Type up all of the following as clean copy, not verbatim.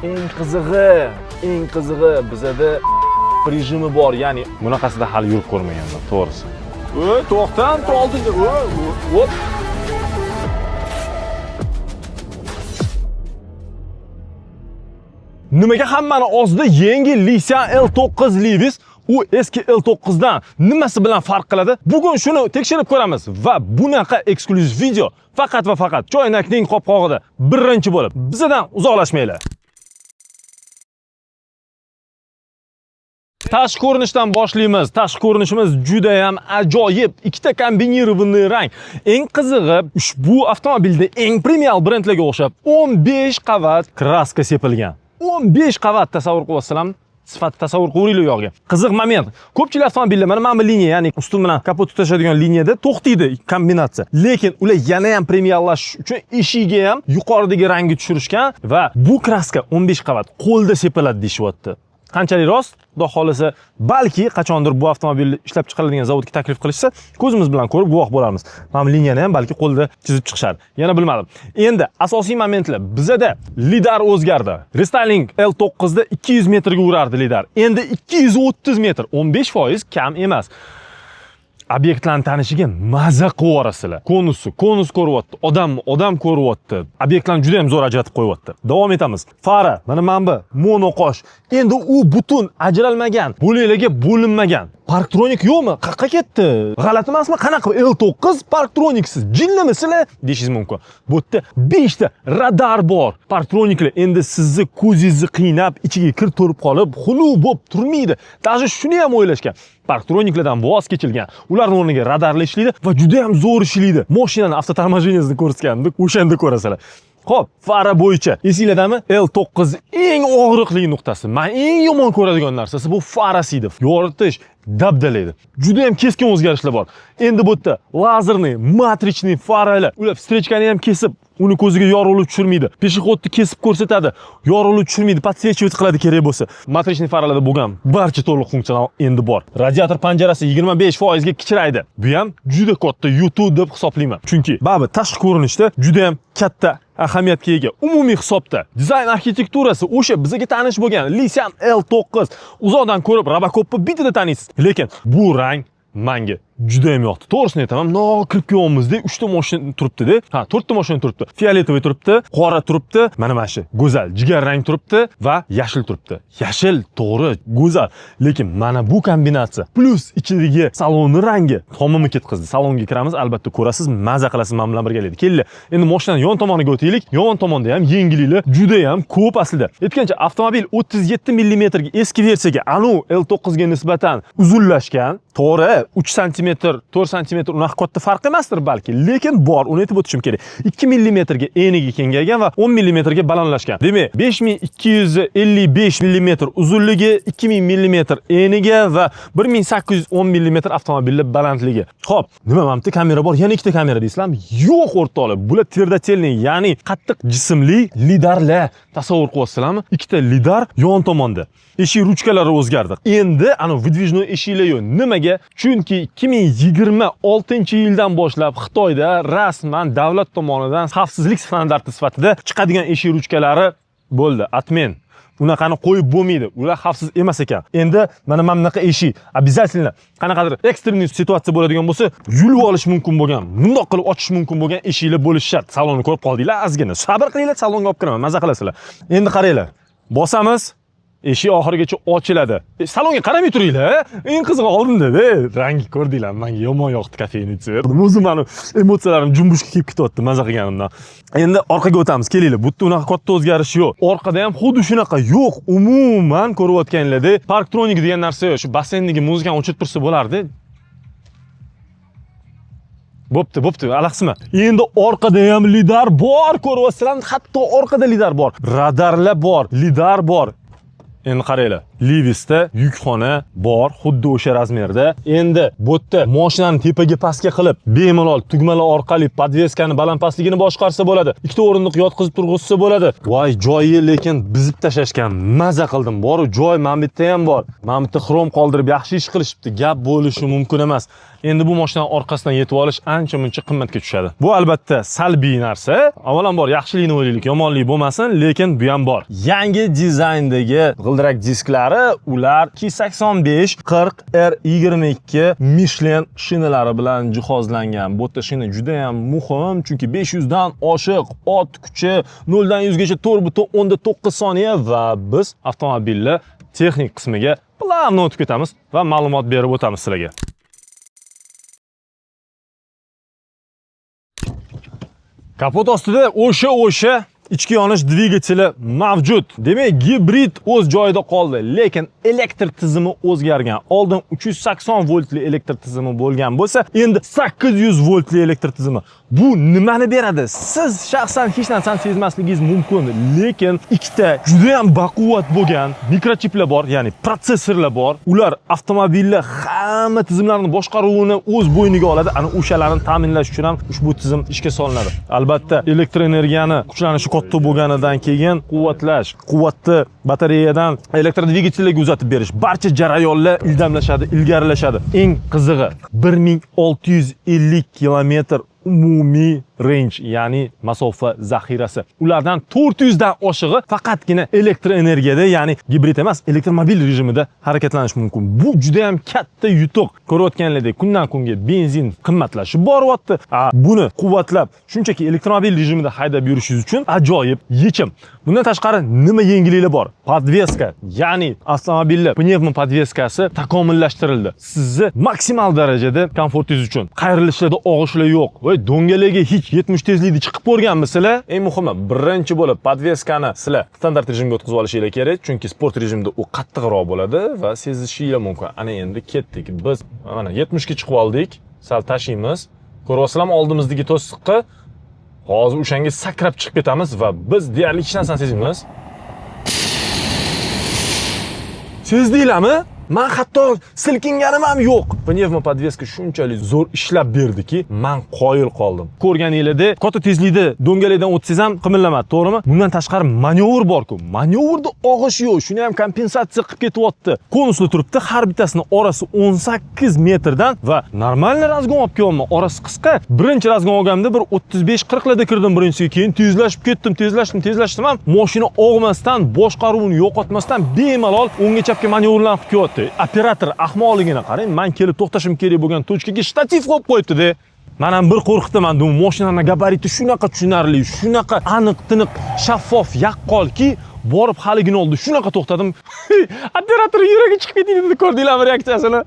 Eng qizig'i bizada rejimi bor, ya'ni Bunaqasida hali yurib ko'rmaganman, to'g'risi. To'xtan, oldinda. Hop. Nimaga hammani og'zida yangi Lixian L9 Levis u eski L9 dan nimasi bilan farq qiladi? Bugun shuni tekshirib ko'ramiz va bunaqa eksklyuziv video faqat va faqat choynakning qopqog'ida birinchi bo'lib. Bizdan uzoqlashmanglar. Tashqi ko'rinishdan boshlaymiz. Tashqi ko'rinishimiz juda ham ajoyib. Ikkita kombinirованный rang. Eng qizig'i, ushbu avtomobilda eng premial brendlarga o'xshab 15 qavat kraska sepilgan. 15 qavat, tasavvur qilyapsizlarmi? Sifat tasavvur qilavringlar u yog'iga. Qiziq moment. Ko'pchilik avtomobillar mana bu liniya, ya'ni ustun bilan kapot tutashadigan liniyada to'xtaydi kombinatsiya. Lekin ular yana ham premiallashish uchun eshigiga ham yuqoridagi rangni tushirishgan va bu kraska 15 qavat qo'lda sepiladi deyishyapti. Qanchalik rost? Xudo xolasa, balki qachondir bu avtomobilni ishlab chiqariladigan zavodga taklif qilishsa, ko'zimiz bilan ko'rib guvoh bo'larmiz. Mana bu liniyani ham balki qo'lda chizib chiqishar. Yana bilmadim. Endi asosiy momentlar. Bizada lidar o'zgardi. Restyling L9 da 200 metrga urardi lidar. Endi 230 metr, 15% kam emas. Obyektlarni tanishiga maza qilib yuborasizlar. Konusi, konus ko'ryapti, odamni odam ko'ryapti. Obyektlarni juda ham zo'r ajratib qo'yapti. Davom etamiz. Fara, mana bu monoqosh. Endi u butun ajralmagan, bo'laklarga bo'linmagan. Parktronik yo'qmi? Qayerga ketdi? G'alati emasmi? Qanaqa L9 parktroniksiz? Jinnimisizlar deyishingiz mumkin. Bu yerda 5 ta radar bor. Parktroniklar endi sizni ko'zingizni qiynab, ichiga kir to'rib qolib, xunuk bo'lib turmaydi. Даже shuni ham o'ylashgan. Parktroniklardan voz kechilgan. Ularning o'rniga radarlar ishlaydi va juda ham zo'r ishlaydi. Mashinani автоторможение sini ko'rsatganimda o'shanda ko'rasizlar. Xo'p, fara bo'yicha esinglardami? L9 eng og'riqli nuqtasi. Men eng yomon ko'radigan narsasi bu farasi edi. Yoritish dabdalaydi. Juda ham keskin o'zgarishlar bor. Endi bu yerda лазерный, матричный faralar. Ular встречка ni ham kesib, uni ko'ziga yorug'lik tushirmaydi. Пешеход ni kesib ko'rsatadi, yorug'lik tushirmaydi, подсвечивать qiladi kerak bo'lsa. Матричный faralarda bo'lgan barcha to'liq funksional endi bor. Radiator panjarasi 25% ga kichraydi. Bu ham juda katta yutuq deb hisoblayman. Chunki baribir tashqi ko'rinishda juda ham katta ahamiyatga ega. Umumiy hisobda dizayn arxitekturasi o'sha bizga tanish bo'lgan Lixian L9 uzoqdan ko'rib Robocop'ni bittada taniysiz. Lekin bu rang menga juda ham yoqdi. To'g'risini aytaman, no kirib kelyapmizda, 3 ta mashina turibdi-da. Ha, 4 ta mashina turibdi. Фиолетовый turibdi, qora turibdi, mana shu go'zal jigar rang turibdi va yashil turibdi. Yashil to'g'ri, go'zal, lekin mana bu kombinatsiya plus ichidagi salonni rangi tomimni ketqizdi. Salonga kiramiz, albatta ko'rasiz, maza qilasiz men bilan birgalikda. Kelinglar, endi mashinani yon tomoniga o'taylik. Yon tomonda ham yengilliklar juda ham ko'p aslida. Aytgancha, avtomobil 37 mm ga eski versiyaga, anu L9 ga nisbatan uzunlashgan. To'g'ri, 3 santimetr, 4 santimetr unaqa katta farq emasdir balki, lekin bor, uni aytib o'tishim kerak. 2 millimetrga eniga kengaygan va 10 millimetrga balandlashgan. Demak, 5255 millimetr uzunligi, 2000 millimetr eniga va 1810 millimetr avtomobilning balandligi. Xo'p, nima mana bitta kamera bor, yana ikkita kamera deysizlarmi? Yo'q o'rtoqlar, bular твердотельный, ya'ni qattiq jismli lidarlar. Tasavvur qilyapsizlarmi? Ikkita lidar yon tomonda. Eshik ruchkalari o'zgardi. Endi ana выдвижной eshiklar yo'q. Nimaga? Chunki 2026-yildan boshlab Xitoyda rasman davlat tomonidan xavfsizlik standarti sifatida chiqadigan eshik ruchkalari bo'ldi. Отмен. Unaqani qo'yib bo'lmaydi. Ular xavfsiz emas ekan. Endi mana bunaqa eshik обязательно qanaqadir экстренный situatsiya bo'ladigan bo'lsa, yulib olish mumkin bo'lgan, bundoq qilib ochish mumkin bo'lgan eshiklar bo'lishi shart. Salonni ko'rib qoldinglar, ozgina sabr qilinglar, salonga olib kiraman, maza qilasizlar. Endi qaranglar. Bosamiz, eshik oxirigacha ochiladi. Salonga qaramay turinglar. Eng qizig'i oldinda-da, rangi ko'rdinglar, menga yomon yoqdi кофейный цвет. O'zim mani emotsiyalarim jumbushga kelib ketyapti maza qilganimdan. Endi orqaga o'tamiz, kelinglar. Bu yerda unaqa katta o'zgarish yo'q. Orqada ham xuddi shunaqa yo'q. Umuman ko'rayotganlarda parktronik degan narsa yo'q. Shu basseyndagi muzikani o'chirib tursa bo'lardi. Bo'pti, bo'pti, alahsima. Endi orqada ham lidar bor, ko'ryapsizlarmi? Hatto orqada lidar bor. Radarlar bor, lidar bor. Endi qaranglar. Levisda yukxona bor, xuddi o'sha размер da. Endi bu yerda mashinani tepaga pastga qilib, bemalol tugmalar orqali подвеска ni baland-pastligini boshqarsa bo'ladi. Ikkita o'rindiq yotqizib turg'izsa bo'ladi. Voy, joyi lekin buzib tashlashgan. Maza qildim. Bor joy mana bu yerda ham bor. Mana bu yerda xrom qoldirib yaxshi ish qilishibdi. Gap bo'lishi mumkin emas. Endi bu mashinani orqasidan yetib olish ancha muncha qimmatga tushadi. Bu albatta salbiy narsa. Avvalambor yaxshilikni o'ylaylik, yomonlik bo'lmasin, lekin bu ham bor. Yangi dizayndagi g'ildirak disklari, ular 285 40 R22 Michelin shinalari bilan jihozlangan. Bu yerda shina juda ham muhim, chunki 500 dan oshiq ot kuchi, 0 dan 100 gacha 4.9 soniya va biz avtomobilni texnik qismiga плавно o'tib ketamiz va ma'lumot berib o'tamiz sizlarga. Kapot ostida o'sha ichki yonish dvigateli mavjud. Demak, gibrid o'z joyida qoldi, lekin elektr tizimi o'zgargan. Oldin 380 voltli elektr tizimi bo'lgan bo'lsa, endi 800 voltli elektr tizimi. Bu nimani beradi? Siz shaxsan hech narsani sezmasligingiz mumkin, lekin ikkita juda ham baquvvat bo'lgan mikrochiplar bor, ya'ni protsessorlar bor. Ular avtomobilni hamma tizimlarini boshqaruvini o'z bo'yniga oladi. Ana o'shalarni ta'minlash uchun ham ushbu tizim ishga solinadi. Albatta, elektr energiyani kuchlanishi katta bo'lganidan keyin quvvatlash, quvvatni batareyadan elektr dvigatelga uzatib berish, barcha jarayonlar ildamlashadi, ilgarilashadi. Eng qizig'i 1650 kilometr umumiy range, ya'ni masofa zaxirasi. Ulardan 400 dan oshig'i faqatgina elektr energiyada, ya'ni gibrid emas, elektromobil rejimida harakatlanish mumkin. Bu juda ham katta yutuq. Ko'rayotganlaridek, kundan kunga benzin qimmatlashib boryapti. Buni quvvatlab, shunchaki elektromobil rejimida haydab yurishingiz uchun ajoyib yechim. Bundan tashqari nima yengilliklar bor? Подвеска, ya'ni avtomobillar pnevmo подвеска si takomillashtirildi. Sizni maksimal darajada komfortingiz uchun. Qayrilishlarda og'ishlar yo'q. Voy, do'ngalaga hech 70 tezlikda chiqib ko'rganmisizlar? Eng muhimi, birinchi bo'lib подвеска ni sizlar standart rejimga o'tkazib olishinglar kerak, chunki sport rejimida u qattiqroq bo'ladi va sezishinglar mumkin. Ana endi ketdik. Biz mana 70 ga chiqib oldik. Sal tashiymiz. Ko'ryapsizlarmi oldimizdagi to'siqqa? Hozir o'shanga sakrab chiqib ketamiz va biz deyarli hech narsani sezmaymiz. Sezdinglarmi? Men hatto silkinganim ham yo'q. Pnevmo подвеска shunchalik zo'r ishlab berdiki, men qoyil qoldim. Ko'rganinglardek, katta tezlikda do'ngalikdan o'tsangiz ham qimillamadi, to'g'rimi? Bundan tashqari manevr bor-ku. Manevrda og'ish yo'q, shuni ham kompensatsiya qilib ketyapti. Konusli turibdi, har bittasini orasi 18 metrdan va нормальный разгон olib kelyapman. Orasi qisqa. Birinchi разгон olganimda bir 35-40 larda kirdim birinchisiga, keyin tezlashib ketdim, tezlashdim, tezlashdim ham mashina og'masdan, boshqaruvni yo'qotmasdan bemalol o'ngga chapga manevrlarni qilib kelyapti. Operator ahmoqligini qarang, men kelib to'xtashim kerak bo'lgan точка ga shtativ qo'yib qo'yibdi-da. Men ham bir qo'rqitaman, bu mashinani gabariti shunaqa tushunarli, shunaqa aniq, tiniq, shaffof, yaqqolki, borib haligini oldi. Shunaqa to'xtadim. Operator yuragi chiqib ketdi dedi, ko'rdinglarmi reaksiyasini?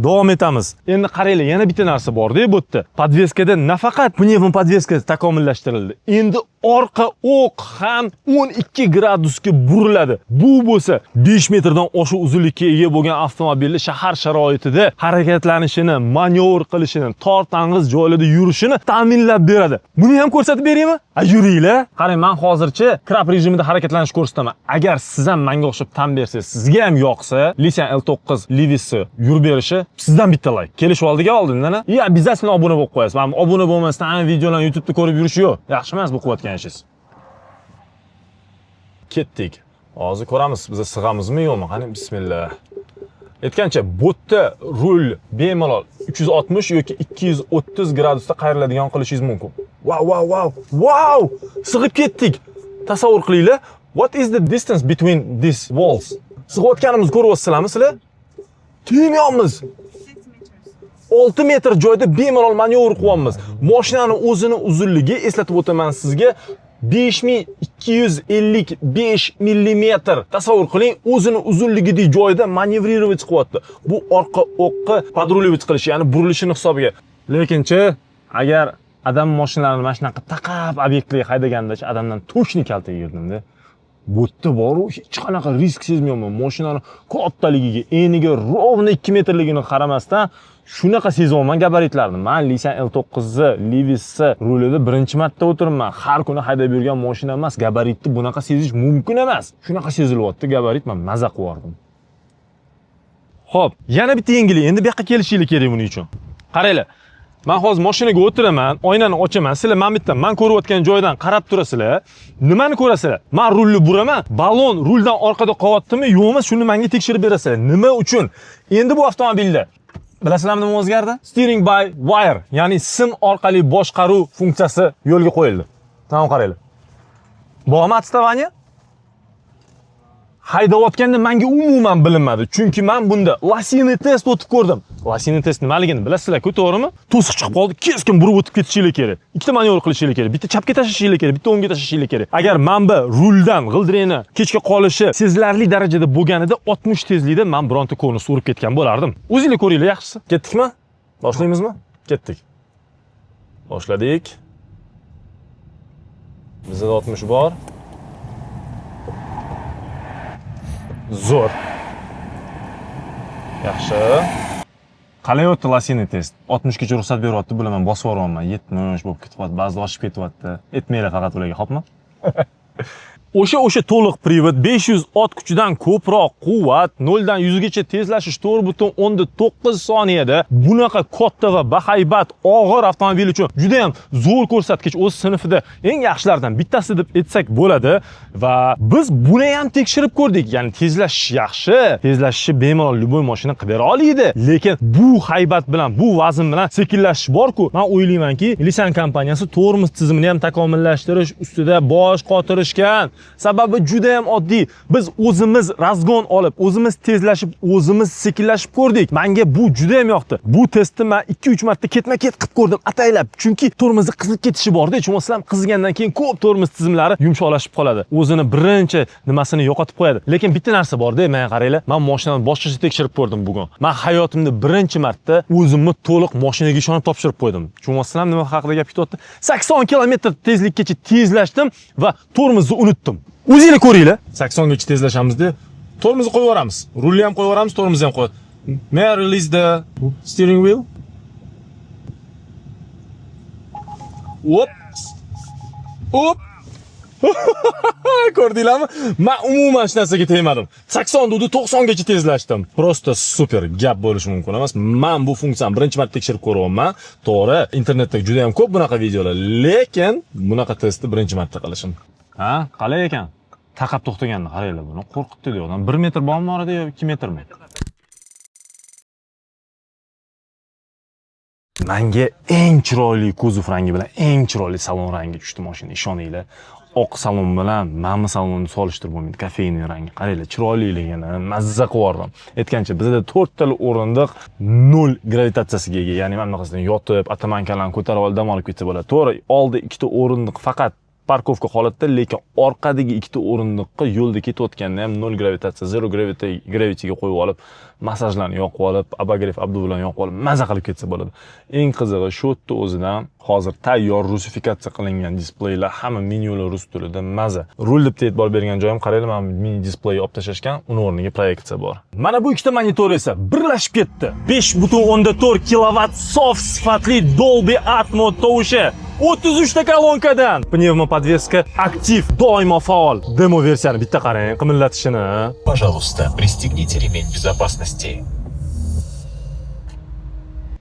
Davom etamiz. Endi qaranglar, yana bitta narsa bor-da bu yerda. Подвеска da nafaqat pnevmo подвеска takomillashtirildi. Endi orqa o'q ham 12 gradusga buriladi. Bu bo'lsa 5 metrdan oshiq uzunlikka ega bo'lgan avtomobilni shahar sharoitida harakatlanishini, manyovr qilishini, tor tang'iz joylarda yurishini ta'minlab beradi. Buni ham ko'rsatib beraymi? A, yuringlar. Qarang, men hozircha краб rejimida harakatlanishni ko'rsataman. Agar siz ham menga o'xshab tan bersangiz, sizga ham yoqsa, Lixian L9 Levis'i yurib berishi, sizdan bitta like. Kelishib oldik oldindan, a? И обязательно obuna bo'lib qo'yasiz. Mana obuna bo'lmasdan videolarni YouTube'da ko'rib yurish yo'q. Yaxshi emas bu qilayotgan ishingiz. Ketdik. Hozir ko'ramiz, biz sig'amizmi yo'qmi? Qani, bismillah. Aytgancha, bu yerda rul bemalol 360 yoki 230 gradusda qayriladigan qilishingiz mumkin. Wow, wow, wow. Wow! Sig'ib ketdik. Tasavvur qilinglar. What is the distance between these walls? Sig'ayotganimizni ko'ryapsizlarmi sizlar? Tegmayapmiz. 6 metr joyda bemalol manyovr qilyapmiz. Mashinani o'zini uzunligi, eslatib o'taman sizga, 5255 millimetr. Tasavvur qiling, o'zini uzunligidek joyda маневрировать qilyapti. Bu orqa o'qqa подруливать qilish, ya'ni burilishini hisobiga. Lekinchi, agar adam mashinalarini mana shunaqa taqab obyektlarga haydaganda, adamdan точно kaltak yerdimda. Bu yerda boru hech qanaqa risk sezmayapman. Mashinani kattaligiga, eniga ровно 2 metrligini qaramasdan shunaqa sezyapman gabaritlarni. Men Lixian L9 Levis'i rulida birinchi marta o'tiribman. Har kuni haydab yurgan mashina emas, gabaritni bunaqa sezish mumkin emas. Shunaqa sezilyapti gabarit, men maza qilyaptim. Xo'p, yana bitta yengillik. Endi bu yoqqa kelishinglar kerak buning uchun. Qaranglar. Men hozir mashinaga o'tiraman, oynani ochaman. Sizlar mana bu yerdan, men ko'rayotgan joydan qarab turasizlar. Nimani ko'rasizlar? Men rulni buraman, balon ruldan orqada qolyaptimi, yo'qmi, shuni menga tekshirib berasizlar. Nima uchun? Endi bu avtomobilda bilasizlarmi nima o'zgardi? Steering by wire, ya'ni sim orqali boshqaruv funksiyasi yo'lga qo'yildi. Tamom, qaranglar. Bormi отставание? Haydayotganda menga umuman bilinmadi. Chunki men bunda лосиный тест o'tib ko'rdim. Лосиный тест nimaligini bilasizlar-ku, to'g'rimi? To'siq chiqib qoldi, keskin burib o'tib ketishinglar kerak. Ikkita manyovr qilishinglar kerak. Bitta chapga tashlashinglar kerak, bitta o'ngga tashlashinglar kerak. Agar men bu ruldan g'ildirakni kechga qolishi sezilarli darajada bo'lganida 60 tezlikda men bironta konus urib ketgan bo'lardim. O'zinglar ko'ringlar yaxshisi. Ketdikmi? Boshlaymizmi? Ketdik. Boshladik. Bizda 60 bor. Zo'r. Yaxshi. Qalay o'tdi лосиный тест? 60 gacha ruxsat beryapti, bilaman, bosib yuboryapman. 70 bo'lib ketyapti, ba'zida oshib ketyapti. Etmanglar faqat ularga, xo'pmi? O'sha to'liq privod 500 ot kuchidan ko'proq quvvat, 0 dan 100 gacha tezlashish 4.9 soniyada. Bunaqa katta va bahaybat og'ir avtomobil uchun juda ham zo'r ko'rsatkich, o'z sinfida eng yaxshilardan bittasi deb aytsak bo'ladi. Va biz buni ham tekshirib ko'rdik. Ya'ni tezlashish yaxshi, tezlashishni bemalol любой mashina qilib bera oladi, lekin bu haybat bilan, bu vazn bilan sekinlashish bor-ku. Men o'ylaymanki, Lisan kompaniyasi tormoz tizimini ham takomillashtirish ustida bosh qotirishgan. Sababi juda ham oddiy. Biz o'zimiz razgon olib, o'zimiz tezlashib, o'zimiz sekinlashib ko'rdik. Menga bu juda ham yoqdi. Bu testni men 2-3 marta ketma-ket qilib ko'rdim ataylab. Chunki tormozni qizib ketishi borda, tushunasizlarmi? Qizigandan keyin ko'p tormoz tizimlari yumshoqlashib qoladi. O'zini birinchi nimasini yo'qotib qo'yadi. Lekin bitta narsa borda, menga qaranglar, men mashinani boshqacha tekshirib ko'rdim bugun. Men hayotimda birinchi marta o'zimni to'liq mashinaga ishonib topshirib qo'ydim. Tushunasizlarmi nima haqida gap ketyapti? 80 km tezlikkacha tezlashdim va tormozni unutdim. O'zinglar ko'ringlar. 80 gacha tezlashamizda tormozni qo'yib yuboramiz. Rulni ham qo'yib yuboramiz, tormozni ham qo'yib. May I release the steering wheel? Hop. Hop. Ko'rdinglarmi? Men umuman hech narsaga tegmadim. 80 dudi 90 gacha tezlashdim. Просто super, gap bo'lishi mumkin emas. Men bu funksiyani birinchi marta tekshirib ko'ryapman. To'g'ri, internetda juda ham ko'p bunaqa videolar, lekin bunaqa testni birinchi marta qilishim. Ha, qalay ekan? Taqab to'xtaganini qaranglar buni. Qo'rqitdi deyapman. 1 metr bormi orada yo 2 metrmi? Menga eng chiroyli kuzov rangi bilan eng chiroyli salon rangi tushdi mashina, ishoninglar. Oq salon bilan mana salonni solishtirib bo'lmaydi. Kofeyniy rangi. Qaranglar, chiroyliligini mazza qilib yubordim. Aytgancha, bizda 4 ta o'rindiq 0 gravitatsiyasiga ega. Ya'ni mana bunaqasidan yotib, atamankalarni ko'tarib olib dam olib ketsa bo'ladi. To'g'ri, oldi 2 ta o'rindiq faqat parkovka holatda, lekin orqadagi 2 ta o'rindiqqa yo'lda ketayotganda ham 0 gravitatsiya, 0 gravityga qo'yib olib, massajlarni yoqib olib, abogref abdu bilan yoqib olib, maza qilib ketsa bo'ladi. Eng qizig'i shu yerda o'zidan hozir tayyor rusifikatsiya qilingan displeylar, hamma menyular rus tilida, maza. Rul deb e'tibor bergan joyim qaranglar, mana mini displey olib tashlashgan, uni o'rniga proyeksiya bor. Mana bu ikkita monitor esa birlashib ketdi. 5.4 kilovat sof sifatli Dolby Atmo tovushi. 33 ta kolonkadan. Pnevmopodveska aktiv, doimo faol. Demo versiyani bitta qarang, qimillatishini. Пожалуйста, пристегните ремень безопасности.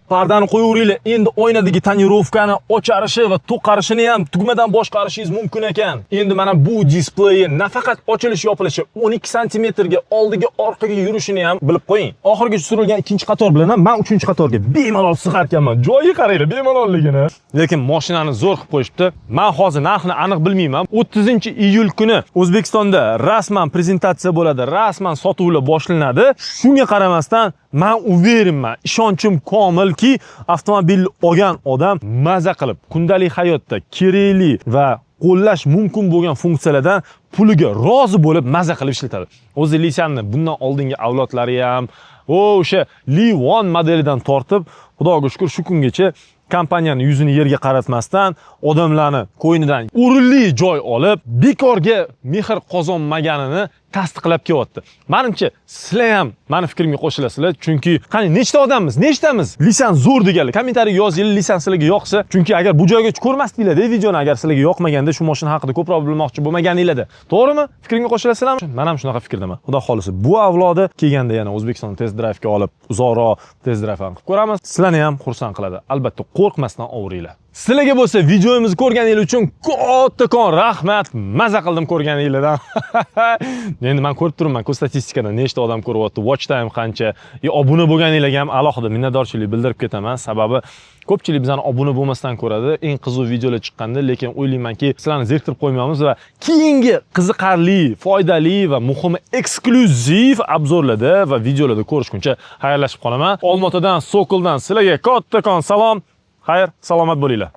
Pardani qo'yaveringlar. Endi oynadagi tonirovkani ocharishi va to'qarishini ham tugmadan boshqarishingiz mumkin ekan. Endi mana bu displeyi nafaqat ochilish yopilishi 12 santimetrga oldiga orqaga yurishini ham bilib qo'ying. Oxirgi surilgan ikkinchi qator bilan ham men uchinchi qatorga bemalol sig'ar ekanman. Joyi qaranglar, bemalolligini. Lekin mashinani zo'r qilib qo'yishibdi. Men hozir narxini aniq bilmayman. 30-iyul kuni O'zbekistonda rasman prezentatsiya bo'ladi, rasman sotuvlar boshlanadi. Shunga qaramasdan men уверенman, ishonchim komilki, avtomobil olgan odam maza qilib kundalik hayotda kerakli va qo'llash mumkin bo'lgan funksiyalardan puliga rozi bo'lib maza qilib ishlatadi. O'zi Lisanni bundan oldingi avlodlari ham o'sha Li One modelidan tortib, Xudoga shukr shu kungacha kompaniyani yuzini yerga qaratmasdan odamlarni qo'ynidan o'rinli joy olib, bekorga mehr qozonmaganini Tasdiqlab kelyapti. Manimcha, sizlar ham mani fikrimga qo'shilasizlar, chunki qani, nechta odammiz, nechtamiz Lisan zo'r deganlar? Kommentariyaga yozinglar, Lisan sizlarga yoqsa. Chunki agar bu joyga ko'rmasdinglar-da videoni, agar sizlarga yoqmaganda, shu mashina haqida ko'proq bilmoqchi bo'lmaganinglarda. To'g'rimi? Fikrimga qo'shilasizlarmi? Men ham shunaqa fikrdaman. Xudo xolisa, bu avlodi kelganda yana O'zbekiston test drive'ga olib, uzoqroq test drive ham qilib ko'ramiz. Sizlarni ham xursand qiladi. Albatta, qo'rqmasdan ovuringlar. Sizlarga bo'lsa videomizni ko'rganingiz uchun kattakon rahmat. Maza qildim ko'rganinglardan. Endi men ko'rib turibman, ku statistikadan nechta odam ko'ryapti, watch time qancha, obuna bo'lganinglarga ham alohida minnatdorchilik bildirib ketaman. Sababi ko'pchilik bizani obuna bo'lmasdan ko'radi. Eng qiziq videolar chiqqanda, lekin o'ylaymanki, sizlarni zeriktirib qo'ymaymiz va keyingi qiziqarli, foydali va muhimi eksklyuziv обзор larda va videolarda ko'rishguncha xayrlashib qolaman. Olmaotadan, Sokoldan sizlarga kattakon salom. Xayr, salomat bo'linglar.